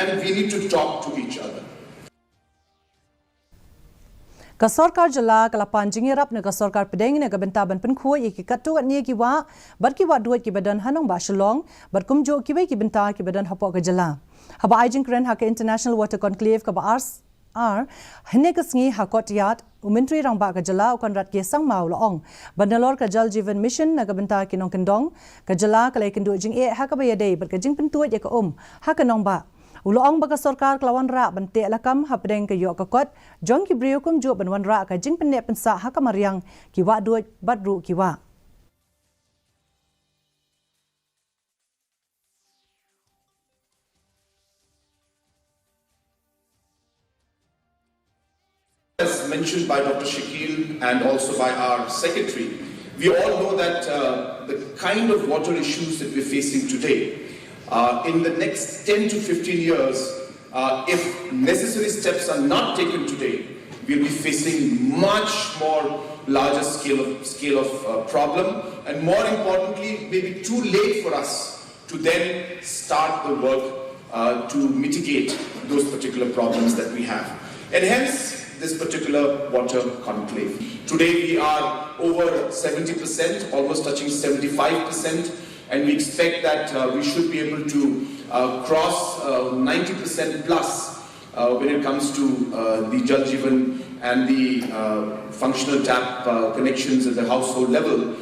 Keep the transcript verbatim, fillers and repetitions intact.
And we need to talk to each other. Ka sorkar jylla ka la pan jingïarap na ka sorkar pdeng na ka bynta ban pynkhuid ïa ki katto katne ki wah bad ki wah duid kiba don ha nongbah Shillong bad kumjuh kiwei ki bynta kiba don hapoh ka jylla. Haba ai jingkren ha ka International Water Conclave kaba ar ar hynne ka sngi ha Courtyard, u Myntri Rangbah ka jylla u Conrad K Sangma u la ong ba nalor ka Jal Jeevan Mission na ka bynta ki nongkyndong, ka jylla ka la ïakynduh jingeh ha kaba ïadei bad ka jingpyntuid ïa ka um ha ka nongbah. U la ong ba ka sorkar ka la wanrah ban teh lakam hapdeng ka ïoh ka kot jong ki briew kumjuh ban wanrah ka jingpynneh pynsah ha ka mariang ki wah duid bad ruh ki wah. As mentioned by Doctor Shakil and also by our secretary, we all know that uh, the kind of water issues that we're facing today, uh, in the next ten to fifteen years, uh, if necessary steps are not taken today, we'll be facing much more larger scale of, scale of uh, problem, and more importantly, maybe too late for us to then start the work uh, to mitigate those particular problems that we have. And hence, this particular water conclave. Today, we are over seventy percent, almost touching seventy-five percent, and we expect that uh, we should be able to uh, cross uh, ninety percent plus uh, when it comes to uh, the Jal Jeevan and the uh, functional tap uh, connections at the household level.